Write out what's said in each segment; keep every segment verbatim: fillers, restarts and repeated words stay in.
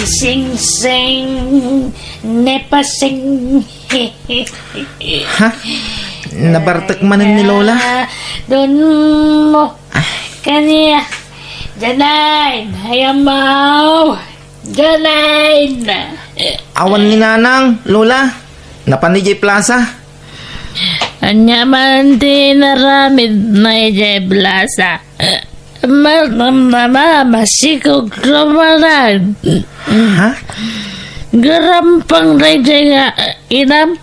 Sing-sing, ne pasing. Ha? Nabartek manen ni Lola? Don mo. Kaniak. Janine, ay amaw. Janine. Awan ni Nanang, Lola. Napan idiay plaza. Ania man ti inaramidna idiay plaza? Marnamnama, masikog rumanan. Ha? Garampang daydiay nga inam,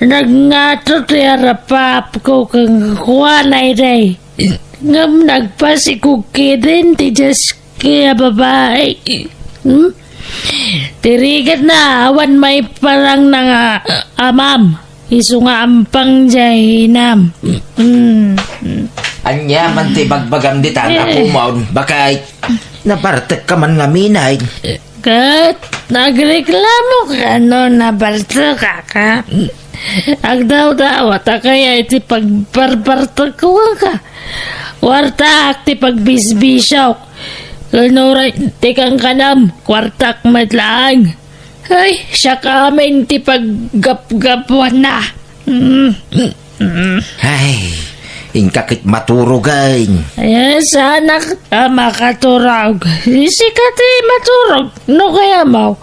nagngato ti arapapko kenkuana idi. Ngem nagpasikog ketdin ti diaski a babai. Hmm? Ti rigatna, awan maiparangna nga amam. Isu nga ampang diay inam. Mm. Ania man ti bagbagam ditan, Apo Mon? Bakay, nabartekka man ngamin ay. Ket nagreklamo ka no nabartekak, ha? Agdawdawa ta kaya iti pagbarbartekko kenka. Kuartaak ti pagbisbisiok. Ken uray ti kankanam, kuartak met laeng. Ay, siak amin ti paggapgapuanna. Mm, mm, mm. Ay, inka ket maturog, ay. Ay, saanak a makaturog. Sika ti maturog. No kayamaw,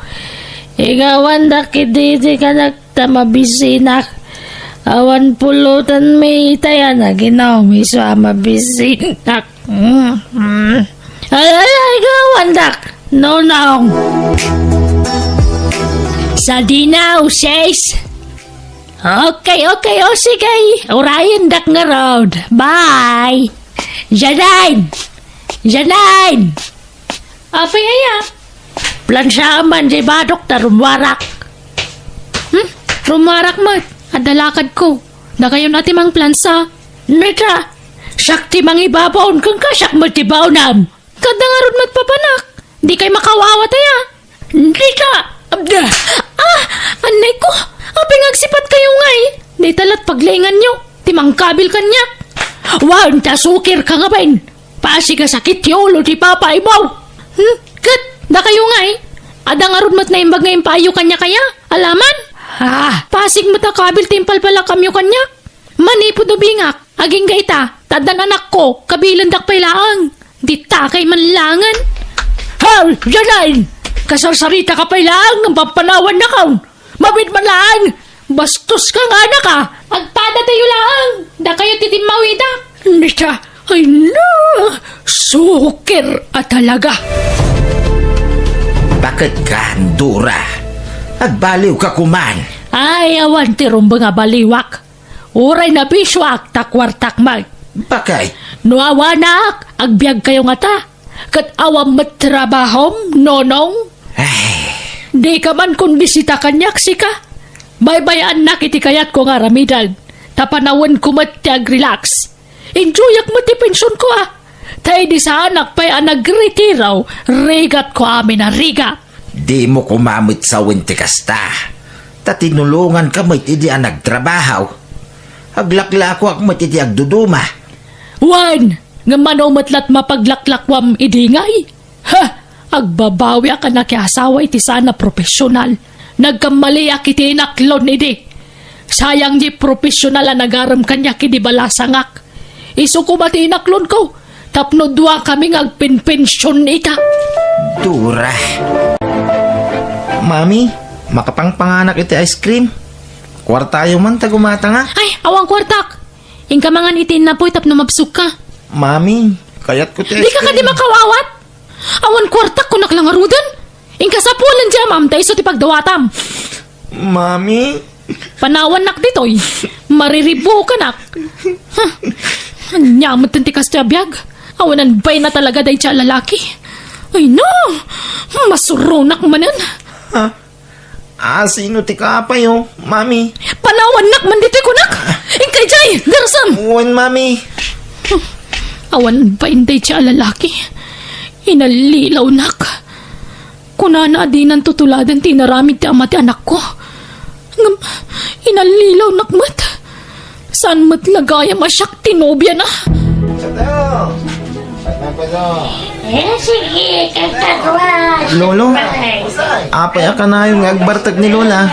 igawandak idi ti kanak ta mabisinak. Awan pulutanmi ita a naginum isu a mabisinak. Mm, mm. Ay, ay, ay, igawandak. Nonong. Sadina, uses. Okay, okay, o sige. Urayendak ngarud. Bye. Janine! Janine! Apay aya? Plansaam man diay badok ta rummuarak. Hmm? Rummuarak met. Adda lakadko. Dakayon a ti mangplansa. Nita, siak ti mangibabaon kenka, siak met ti baonam. Ket adda ngarud met papanak. Dikay makaw-awat aya? Dika! Abda! Ah! Annayko! Apay nga agsipatkayo ngay? Dayta la't paglainganyo ti mangkabil kaniak. Wen ta sukir ka ngamin. Pasig a sakit ti ulo ti papa imaw. Hmm? Ket dakayo ngay? Adda ngarud met naimbag nga impaayyo kaniak aya? Alaman? Ah, pasig met a kabil ti impalpalakamyo kaniak. Manipud ubingak, agingga ita, ta addan anakko, kabilendak pay laeng. Ditakay man laengen. Haw, Janine! Kasarsaritaka pay laeng ngem pampanawannak. Mabiit man laeng! Bastoska nga anak a! Agpadatayo laeng! Dakayo ti timmawidak! Nita, ay na! Sukir a talaga! Baket ka, Dora. Agbaliwka koman. Ay, awan ti rumbeng a baliwak. Uray nabisioak ta kuartak met. Bakit? No awanak, agbiagkayo ngata. Ket awan met trabahom, Nonong? Ay. Dika man kumbisita kaniak, sika. Baybay-annak iti kayatko nga aramiden. Ta panawenko met ti agrelax. Enjoyak met ti pensionko, a. Ta idi saanak pay a nagretiro, rigatko amin a rigat. Dimo koma met sawen ti kasta. Ta tinulonganka met idi a nagtrabaho. Aglaklakoak met iti agduduma. Wen, ngem mano met la't mapaglaklakuam idi ngay? Ha! Agbabawiak a nakiasawa iti saan a profesional. Nagkammaliak iti inaklon idi. Sayang di profesional a nagarem kaniak idi balasangak. Isu koma ti inaklonko, tapno duakami nga agpenpension ita. Dora. Mami, makapangpanganak iti ice cream? Kuartayo man ta gumatangak. Ay, awan kuartak. Inka mangan iti innapoy tapno mabsogka. Mami, kayatko ti ice cream. Dika kadi makaw-awat? Awan kuartak, kunak la ngaruden. Inka sapulen diay amam ta isu ti pagdawatam. Mami. Panawannak ditoy. Mariribukanak. Huh. Ania met ti kastoy a biag? Awanan bain a talaga daydiay a lalaki. Ay no! Masuronak manen. Ha? Ah, sino ti kapayo, Mami? Panawannak man ditoy kunak! Inkay jay! Garsam! Wen, Mami. Awan bain daydiay a lalaki. Inallilawnak. Kunana a dinan tutuladen ti inaramid ti ama ti anakko. Ngem, inallilawnak met. Saan met la gayam a siak ti nobiana? Satayo! Patapos, oh. Eh, sige, kagkagwa. Lolo? Ay. Apay a kanayon nga agbartek ni Lola?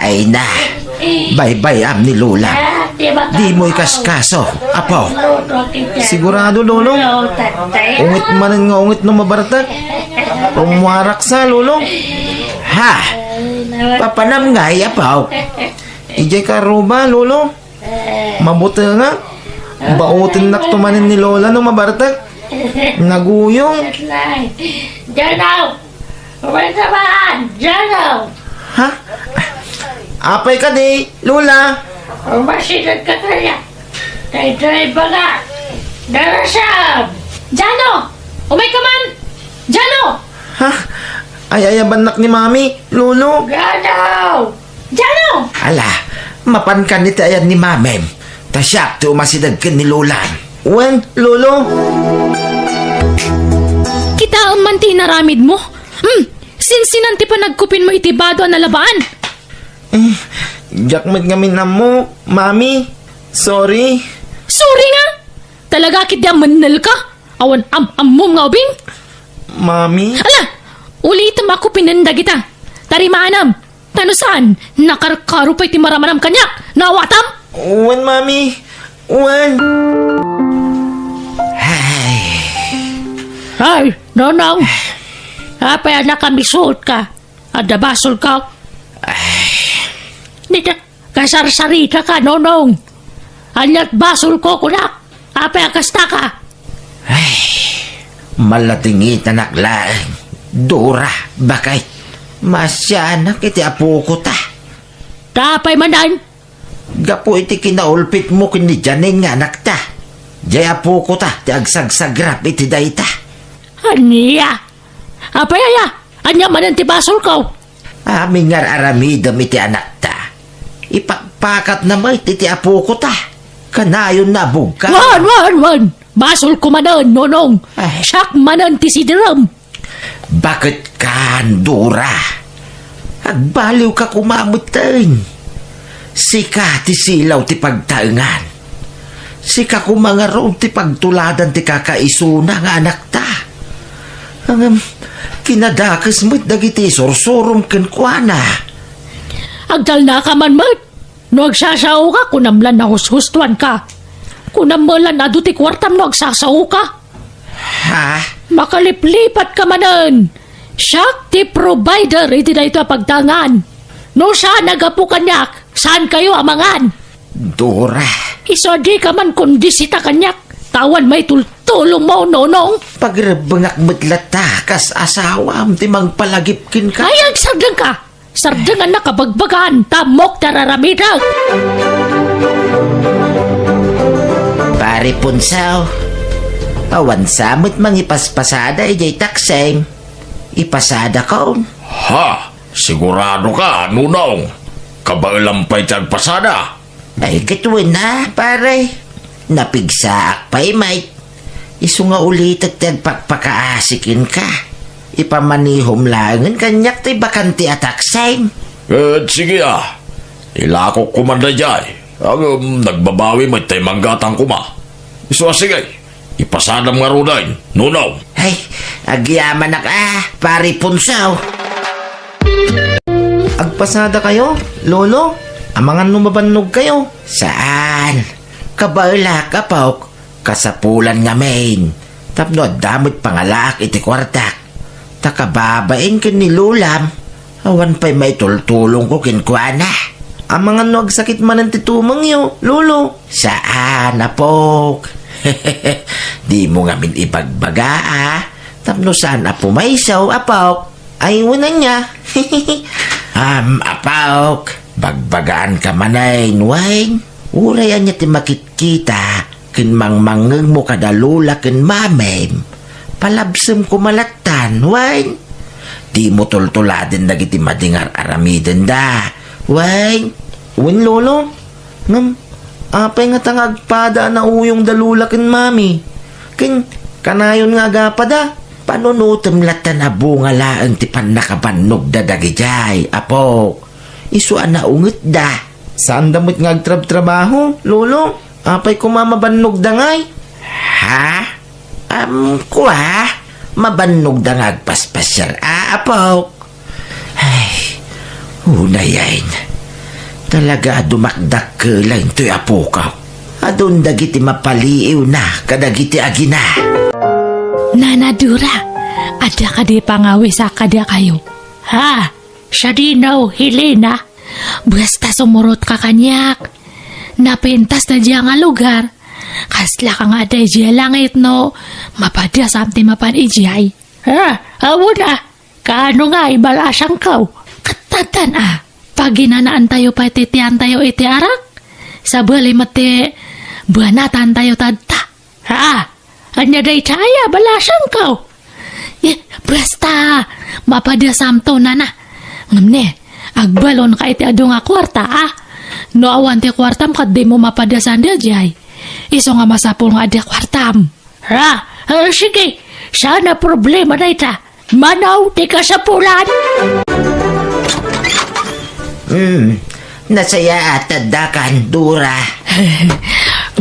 Ay na, baybay-am ni Lola. Dimo ikaskaso, apo. Sigurado, Lolo? Unget manen nga unget no mabartek. Rummuaraksa, Lolo. Ha? Papanam ngay, apo? Idiay karuba, Lolo. Mabutengak. Bautennakto manen ni Lola no mabartek. Naguyong. Jano! Umayka man! Jano! Ha? Apay kadi, Lola? Umasideg ka kaya. Daytoy baga. Darasam! Jano! Umayka man! Jano! Ha? Ay-ayabannak ni Mami, Lolo. Jano! Jano! Ala, mapankan iti ayan ni Mamem. Ta siak ti umasideg ken ni Lola. Wen, Lolo? Kitaem man ti inaramidmo. Hmm, sinsinan ti panagkupinmo iti bado a nalabaan? Eh, diak met ngamin ammo, Mami. Sorry. Sorry nga? Talaga ket di a mennel ka? Awan am-ammom nga ubing? Mami? Ala! Ulitem a kupinen dagita. Tarimaanam. Ta no saan, nakarkaro pay ti maramanam kaniak. Naawatam? Wen, Mami. Wen. Ay. Ay, Nonong. Apay a nakamisuot ka? Adda basolko? Ay. Dita, kasarsarita ka, Nonong. Aniat basolko, kunak? Apay a kasta ka? Ay, maladingitanak laeng. Dora, bakay. Maasianak iti apoko ta. Ta apay manen? Gapu iti kinaulpitmo ken ni Janine nga anakta. Jay apoko ta ti agsagsagrap iti dayta. Ania? Apay aya? Ania manen ti basolko? Amin nga ar-aramidem iti anakta. Ipakpakatna met iti apoko ta. Kanayonna a bugka. Wen, wen, wen! Basolko manen, Nonong. Ay. Siak manen ti sidirem. Baket kan, Dora. Agbaliwka koma metten. Sika ti silaw ti pagtaengan. Sika koma ngarud ti pagtuladan ti kakaisuna nga anakta. Ngem, kinadakes met dagiti isursurom kenkuana. Agtalnaka man met. No agsasaoka, kunam lan a hushustuanka. Kunam met lan adu ti kuartam no agsasaoka. Ha? Makaliplipatka manen. Siak ti provider iti daytoy a pagtaengan. No saan a gapu kaniak, saankayo a mangan. Dora. Isu a dika man kondisita kaniak, ta awan maitultulongmo, Nonong. Pagrebbengak met latta, kas asawam ti mangpalagip kenka. Ay, agsardengka! Sardengannak a bagbagaan, ta ammok ti ar-aramidek. Pare Punsaw, awan sa met mangipaspasada idiay taksem. Ipasadakon. Ha? Sigurado ka, Nonong? Kabaelam pay ti agpasada? Ay, ket wen a, pare. Napigsaak pay met. Isu nga ulitek ti agpakpakaasi kenka. Ipamanihom laengen kaniak ti bakante a taksem. Eh, sige a. Ilakok koma daydiay. Ngem, nagbabawi met tay manggatang koma. Isu a sige. Ipasadam ngaruden, Nonong. Ay, agyamanak a, Pare Punsaw. Agpasadakayo, Lolo? Amangan no mabannogkayo? Saan? Kabaelak, apok. Kasapulan ngamin. Tapno adda met pangalaak iti kuartak. Ta kababain ken ni Lolam, awan pay maitultulongko kenkuana. Amangan no agsakit manen ti tumengyo, Lolo? Saan, apok. Dimo ngamin ibagbaga, a. Tapno saan a pumayso, apok. Ay, wen ania. Am, apok, bagbagaanka manen, wen. Uray ania ti makitkita ken mangmangngegmo kada Lola ken Mamem, palabsem koma lattan, wen. Dimo tultuladen dagiti madi nga ar-aramidenda, wen. Wen, Lolo. Ngem, apay ngata nga agpada a nauyongda Lola ken Mami? Ken kanayon nga agapada? Panunotem lattan a bunga laeng ti pannakabannogda dagidiay, apok. Isu a naungetda. Saanda met nga agtrabtrabaho, Lolo? Apay koma mabannogda ngay? Ha? Am, kua, mabannogda nga agpaspasiar a, Apok. Ay, unayen. Talaga a dumakdakkel laeng toy apok. Adun dagiti mapaliiwna kadagiti agina. Nana Dora, adda kadi pangawisak kadakayo? Ha? Sadino, Helena? Basta sumurotka kaniak. Napintas ta diay nga lugar. Kaslaka nga adda idiay langit no mapadasam ti mapan idiay. Ha? Awan a. Kaano nga ibalasangko? Kattatan a. Paginanaantayo pay ti tiantayo iti arak. Sabali met ti banatantayo tatta. Ha? Ania dayta a balasangko? Eh, basta, mapadasamto, nana. Ngem ne, agbalonka iti adu nga kuarta, a? No awan ti kuartam, ket dimo mapadasan daydiay. Isu nga masapul nga adda kuartam. Ha? Eh, sige, saan a problema dayta. Mano ti kasapulan? Hmm, nasayaat addakan, Dora.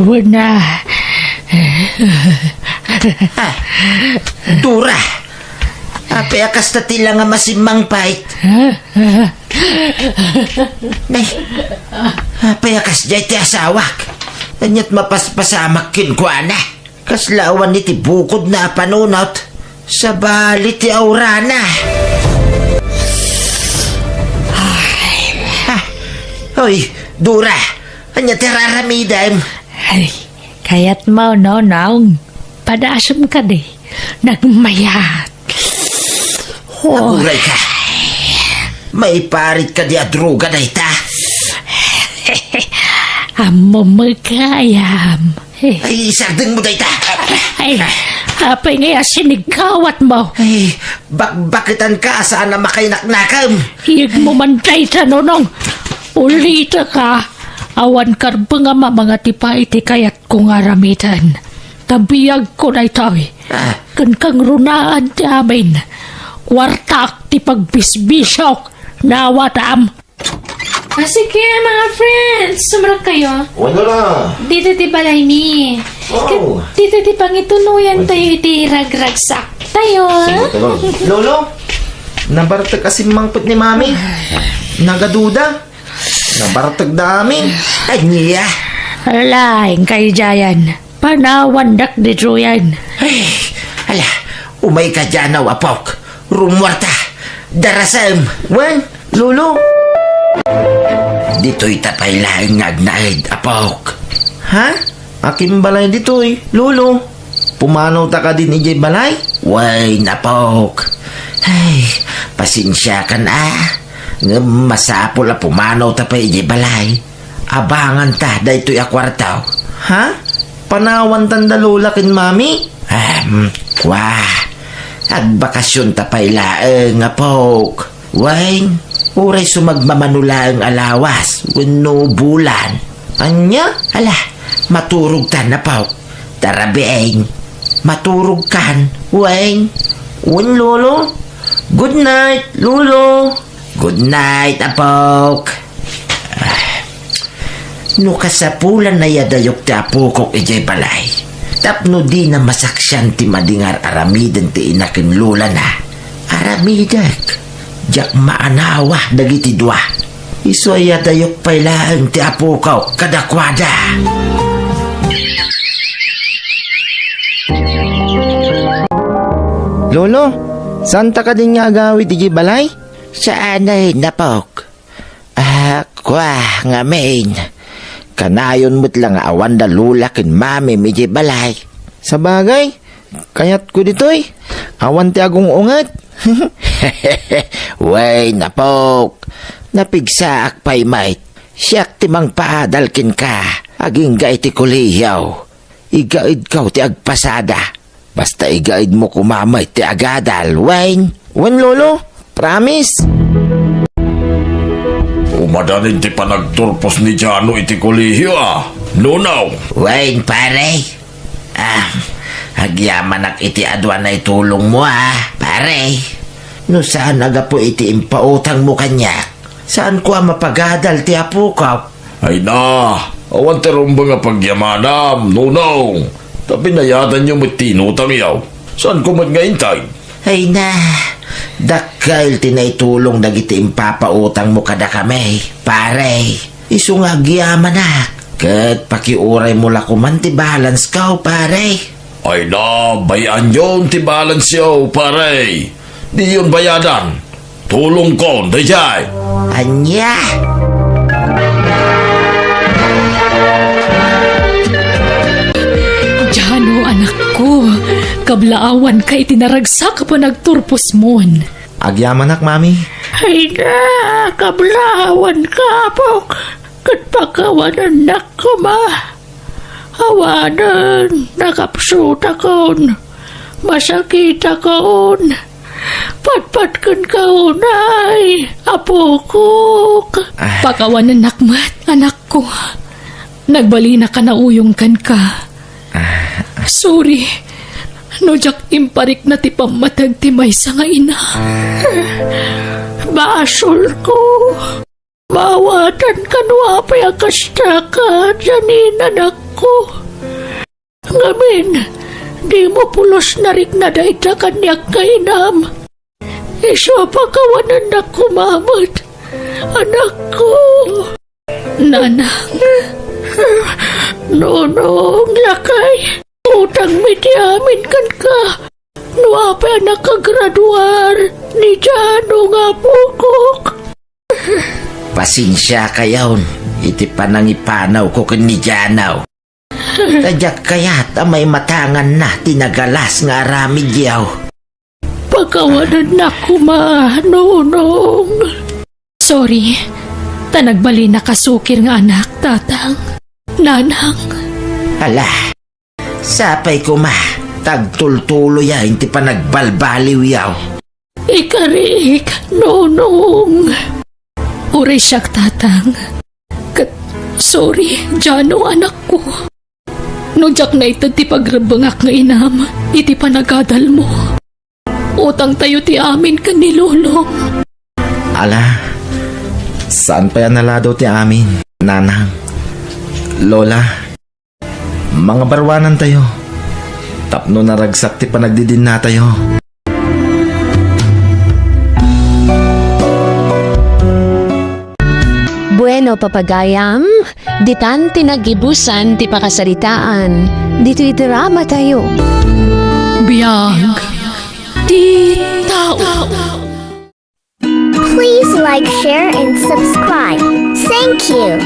Wen a. Ah, Dora. Apay a kasta ti la nga masimmangpet? Nay, apay a kasdiay ti asawak? Ania't mapaspasamak kenkuana? Kasla awan iti bukodna a panunot, sabali ti aurana. Ah, oy, Dora, ania ti ar-aramidem? Ay, kayatmo, Nonong? Padasem kadi. Nagmayat. Oh. Aguray ka. Maiparit kadi a droga dayta? Ammom met gayam. Ay, isardengmo dayta. Ay, apay ngay a sinigkawatmo? Ay, bakbaketanka a saan a makainaknakam. Iyegmo man dayta, Nonong. Ulitek a, awan karbeng a mamangatipa iti kayatko nga aramiden. Ta biagko daytoy. Ah. Ken kangrunaan ti amin. Kuartaak ti pagbisbisiok. Nawatam. Ah, sige, mga friends, sumrek kayo. Wala na. Dito ti balay mi. Oh. Ket dito ti pangitunoyan tayo iti ragragsak tayo. Sige, tuloy. Lolo, nabartek a simmangpet ni Mami. Nagaduda. Nabartek da amin. Ania? Laeng kayo diayen. Panawandak ditoyen. Ay, ala, umayka diay, apok. Rummuarta. Darasem. Wen, Lolo. Ditoyta pay laeng nga agnaed, apok. Ha? Akin balay ditoy, Lolo. Pumanawta kadin idiay balay? Wen, apok. Ay, pasensiakan a. Ngem masapul a pumanawta pay idiay balay. Abanganta daytoy a kuarta. Ha? Panawantan da Lola ken Mami? Em, kua. Agbakasionta pay laeng, apok. Wen, uray sumagmamano laeng a lawas wenno bulan. Ania? Ala, maturogtan, apok. Tara, bieng. Maturogkan, wen. Wen, Lolo. Good night, Lolo. Good night, apok. Ah, no kasapulan a iyadayok ti apokok idiay balay, tapno dina masaksian ti madi nga ar-aramiden ti ina ken lolana, aramidek. Diak maanawa dagiti dua. Isu a iyadayok pay laeng ti apokok kadakuada. Lolo, saanta kadin nga agawid idiay balay? Saanen, apok. Ah, kua, ngamin. Kanayon met la nga awan da Lola ken Mamim idiay balay. Sabagay, kayatko ditoy. Awan ti agung-unget. Wen, apok. Napigsaak pay met. Siak ti mangpaadal kenka agingga iti kolehiyo. Igaedko ti agpasada. Basta igaedmo koma met ti agadal, wen? Wen, Lolo. Promise. Umadanin ti panagturpos ni Jano iti kolehiyo, a, Nonong. Wen, pare. Ah, agyamanak iti adu a naitulongmo, a, pare. No saan a gapu iti impautangmo kaniak, saanko a mapagadal ti apokok. Ay na, awan ti rumbeng a pagyamanam, Nonong. Ta binayadanyo met ti inutangyo. Saanko met nga inted? Ay na, Dakkel ti naitulong dagiti impapautangmo kadakami, pare. Isu nga agyamanak, ket pakiuraymo la koman ti balansko, pare. Ay na, bay-anyon ti balansyo, pare. Diyon bayadan. Tulongkon daydiay. Ania? Jano, anakko, kablaawanka iti naragsak a panagturposmon. Agyamanak, Mami. Ay na, kablaawanka, apok, ket pakawanennak koma. Awanen, nakapsutakon, masakitakon, patpatkenka unay, apokok. Ah. Pakawanennak met, anakko. Nagbalinaka nauyong kenka. Ah. Sorry, no diak imparikna ti pammateg ti maysa nga ina. Basolko. Maawatanka no apay a kasta ka, Janine, anakko. Ngamin, dimo pulos narikna dayta kaniak nga inam. Isu a pakawanennak koma met, anakko. Nanang. Nonong, lakay, utangmi ti amin kenka. No apay a nakagraduar ni Jano nga apokok. Pasensiakayon iti panangipanawko ken ni Jano. Ta diak kayat a maimatanganna ti nagalas nga aramidyo. Pakawanennak koma, nonong. Sorry, ta nagbalinaka sukir nga anak, tatang, nanang. Ala, sapay koma, ta agtultuloyan ti panagbalbaliwyo. Ikarik, nonong. Uray siak, tatang. Ket, sorry, Jano, anakko. No diak naited ti pagrebbengak nga inam iti panagadalmo, utangtayo ti amin ken ni Lolong. Ala, saan pay a naladaw ti amin, Nanang, Lola. Mangabaruanantayo tapno naragsak ti panagdidinnatayo. Bueno, papagayam, ditan ti naggibusan ti pakasaritaan ditoy dramatayo. Biag ti tao. Please like, share, and subscribe. Thank you.